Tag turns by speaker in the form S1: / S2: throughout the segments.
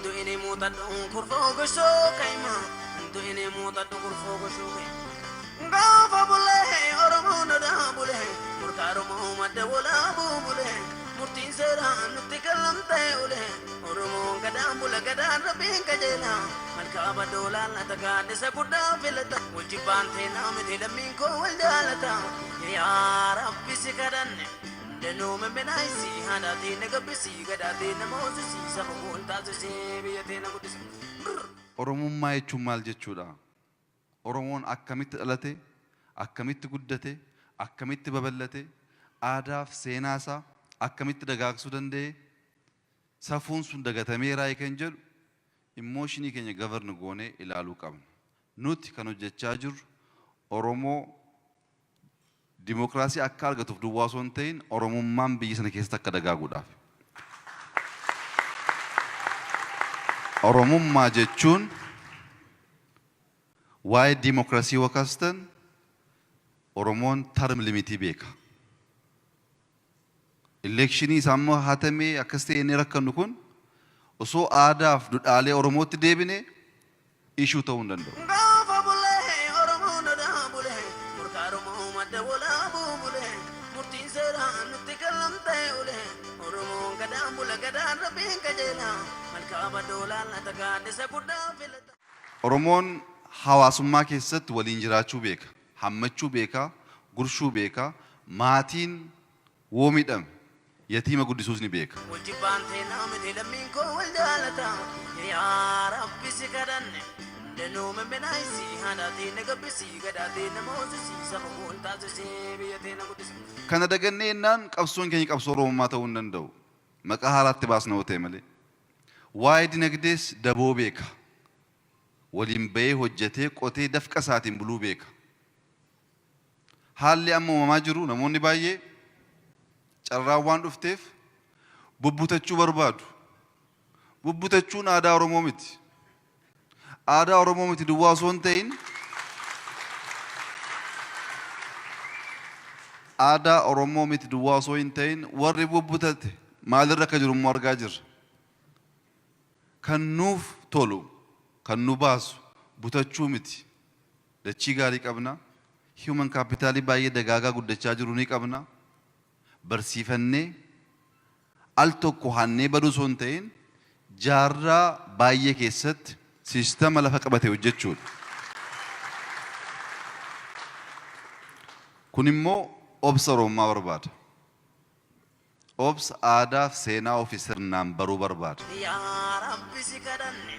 S1: Du'ini muuxadhu kurfoo goshoo kayma. Du'ini muuxadhu kurfoo goshoo kayma. Gaafa bulee Oromoon odaa bulee murtaa Oromoo madda walaabuu bulee murtiin seeraa nutti kallamtee ulee Oromoon gadaan bula gadaan rabbiin qajeela malkaa badoo laallata gaaddisa guddaa filata wal jibbaan teenaa miti lammiin koo wal jaalata yaa rabbi si kadhanne danuu mimminaayisi haadha teena gabbisi gadaa teena moosisi saba koo taasisi biyya teena guddisi.
S2: Oromummaa jechuun maal jechuudha? Oromoon akkamitti dhalate? Akkamitti guddate? Akkamitti babal'ate? Aadaaf seenaa isaa akkamitti dagaagsuu danda'e? Safuun sun dagatameeraa kan jedhu emotionii keenya govern goonee ilaaluu qabna. Nuti kan hojjechaa jirru Oromoo dimookiraasii akka argatuuf duwwaa osoo hin ta'in Oromummaan biyya sana keessatti akka dagaaguudhaaf. Oromummaa jechuun waa'ee dimookiraasii wakaastan Oromoon term limitii beeka. Electionii isaa immoo hatamee akkas ta'e inni rakkannu kun osoo aadaaf dudhaalee Oromootti deebine issue ta'uu hin danda'u.
S1: Gaafa bulee Oromoon odaa bulee murtaa Oromoo madda walaabuu bulee murtiin seeraa nutti kallamtee ulee Oromoon gadaan bula gadaan rabbiin qajeela malkaa badoo laallata gaaddisa guddaa filata.
S2: Oromoon hawaasummaa keessatti waliin jiraachuu beeka, hammachuu beeka, gurshuu beeka, maatiin woo miidhame yatiima guddisuus ni beeka.
S1: Wal jibbaan teenaa miti lammiin koo wal jaalata yaa rabbi si kadhanne danuu mimminaayisi haadha teena gabbisi gadaa teena moosisi saba koo taasisi biyya teena guddisi.
S2: Kana dagannee jennaan qabsoon keenya qabsoo Oromummaa ta'uu hin danda'u. Maqaa haaraatti baasna yoo ta'e malee. Waa'ee dinagdees daboo beeka. Waliin bahee hojjetee qotee dafqa isaatiin buluu beeka. Haalli amma uumamaa jiru namoonni baay'ee carraan waan dhufteef bubbutachuu barbaadu. Bubbutachuun aadaa Oromoo miti. Aadaa Oromoo miti duwwaa osoo hin ta'in aadaa Oromoo miti duwwaa osoo hin ta'in warri bubbutate maalirra akka jiru immoo argaa jirra. Kan nuuf tolu, kan nu baasu butachuu miti. Dachii gaarii qabna. Human capitalii baay'ee dagaagaa guddachaa jiru ni qabna. Barsiifannee al tokko hannee baduu osoo hin ta'in jaarraa baay'ee keessatti siistama lafa qabate hojjechuudha. Kun immoo obsa Oromummaa barbaada. Obsa aadaaf seenaa ofii sirnaan baruu barbaada.
S1: Yaa Rabbi si kadhanne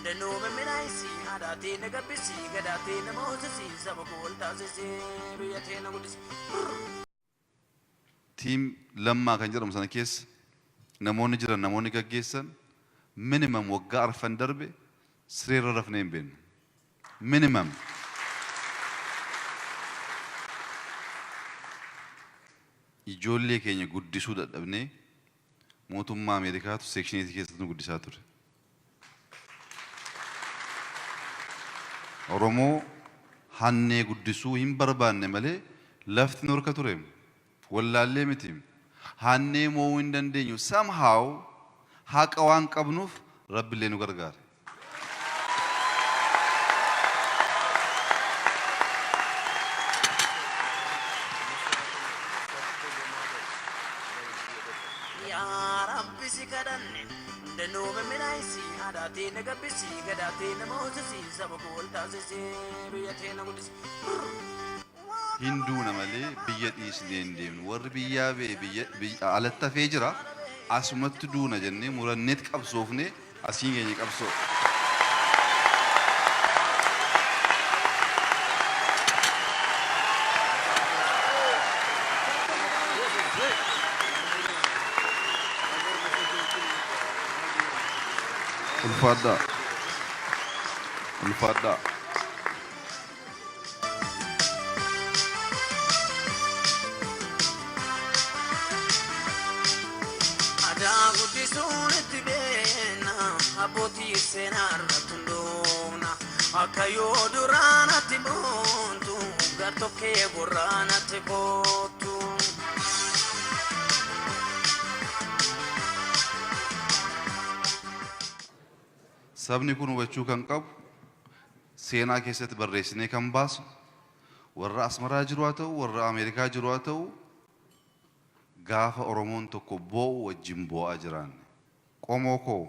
S1: danuu mimminaayisi haadha teena gabbisi gadaa teena moosisi saba koo wal taasisi biyya teena guddisi.
S2: Team Lammaa kan jedhamu sana keessa namoonni jiran namoonni gaggeessan minimum waggaa arfan darbe sireerra rafnee hin beeknu. Minimum. Ijoollee keenya guddisuu dadhabnee mootummaa Ameerikaatu section keessatti nu guddisaa ture. Oromoo hannee guddisuu hin barbaanne malee lafti nu harka ture. Wallaallee miti. Hannee mo'uu hin dandeenyu. Somehow haqa waan qabnuuf Rabbillee nu gargaare.
S1: Yaa Rabbi si kadhanne danuu mimminaayisi haadha teena gabbisi gadaa teena moosisi saba koo wal taasisi biyya teena guddisi.
S2: Hin duuna malee biyya dhiisnee hin deemnu. Warri biyyaa ba'e biyya alatti hafee jira. Asumatti duuna jennee muranneet qabsoofnee asiin keenya qabsoo. Ulfaadhaa. Ulfaadhaa.
S1: Aadaa guddisuun itti beekna abbootii seenaa irratti hundoofna akka yoo duraanatti boontu gartokkee gurraanatti kootu.
S2: Sabni kun hubachuu kan qabu, seenaa keessatti barreessinee kan baasu, warra Asmaraa jiru haa ta'u, warra Ameerikaa jiru haa ta'u, gaafa Oromoon tokko boo'u wajjin boo'aa jiraanne. Qomoo koo,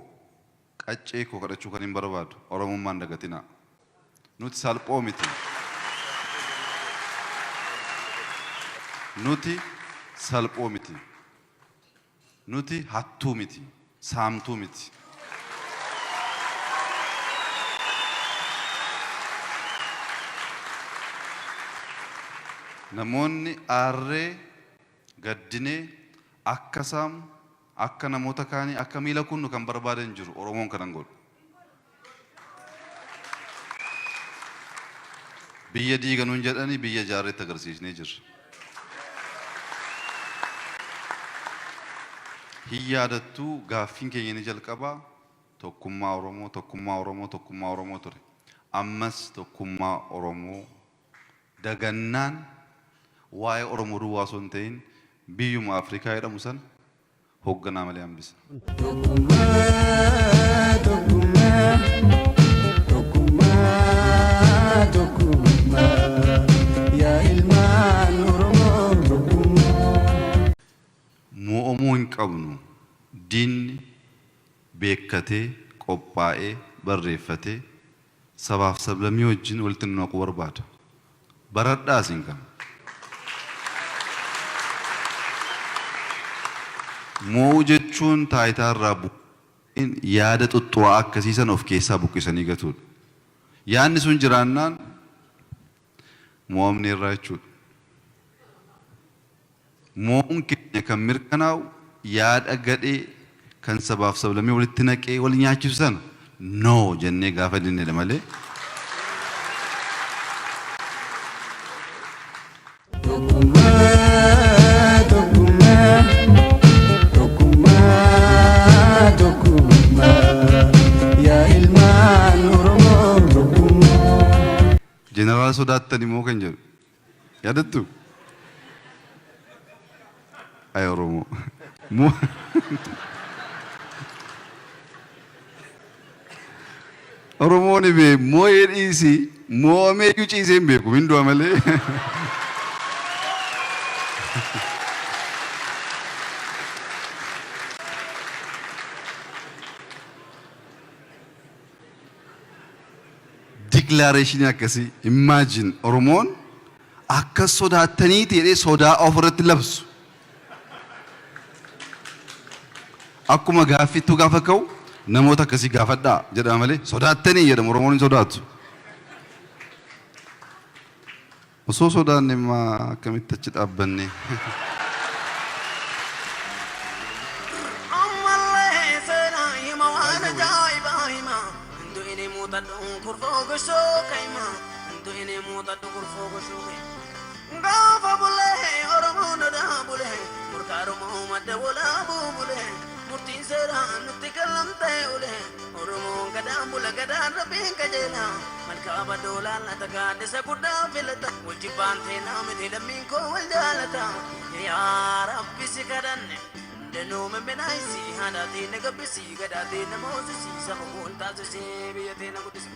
S2: qaccee koo kadhachuu kan hin barbaadu, Oromummaan dagatinaa. Nuti salphoo miti. Nuti salphoo miti. Nuti hattuu miti. Saamtuu miti. Namoonni aarree, gaddinee, akka saamu, akka namoota kaanii, akka miila kunnu kan barbaadan jiru. Oromoon kanan godhu. Biyya diiganuun jedhanii biyya ijaarreetti agarsiisnee jirra. Hin yaadattuu, gaaffiin keenya inni jalqabaa tokkummaa Oromoo, tokkummaa Oromoo, tokkummaa Oromoo ture. Ammas tokkummaa Oromoo dagannaan waa'ee Oromoo duwwaa osoo hin ta'in biyyuma Afrikaa jedhamu sana hoogganaa malee hambisa.
S3: Tokkummaa, tokkummaa, tokkummaa, tokkummaa, yaa ilmaan Oromoo tokkummaa.
S2: Mo'amuu hin qabnu. Diinni beekkatee, qophaa'ee, barreeffatee sabaaf sablammii wajjin walitti nu naquu barbaada. Baradhaa isin kana. Mo'uu jechuun taayitaa irraa bu'uun yaada xuxxu'aa akkasii sana of keessaa buqqisanii gatuudha. Yaadni sun jiraannaan mo'amne irraa jechuudha. Mo'uun keenya kan mirkanaa'u yaada gadhee kan sabaaf sablammii walitti naqee wal nyaachisu sana no jennee gaafa dinnedha malee.
S3: Tokkummaa, tokkummaa, tokkummaa, tokkummaa, yaa ilmaan Oromoo tokkummaa.
S2: Jeneraala sodaattan immoo kan jedhu yaadattu? Ay Oromoo. Oromoon bee moo'ee dhiisii moo'amee iyyuu ciisee hin beeku, hin du'a malee. Declaration akkasii, imagine, Oromoon akkas sodaattaniiti jedhee sodaa ofirratti labsu. Akkuma gaaffittuu gaafa ka'u namoota akkasii gaafadhaa jedhama malee sodaattanii jedhamu, Oromoon hin sodaatu. Osoo sodaanne immoo akkamitti achi dhaabbanne?
S1: Ammallee seenaa hima, waan ajaa'ibaa hima. Du'ini muuxadhu kurfoo goshoo ka'ima. Du'ini muuxadhu kurfoo goshoo ka'ima. Gaafa bulee Oromoon odaa bulee, murkaa Oromoo madda walaabuu bulee, murtiin seeraa nutti kallamtee ulee, Oromoon gadaan bula, gadaan rabbiin qajeela, malkaa badoo laallata, gaaddisa guddaa filata, wal jibbaan teenaa miti, lammiin koo wal jaalata. Yaa Rabbi si kadhanne, danuu mimminaayisi, haadha teena gabbisi, gadaa teena moosisi, saba koo ol taasisi, biyya teena guddisi.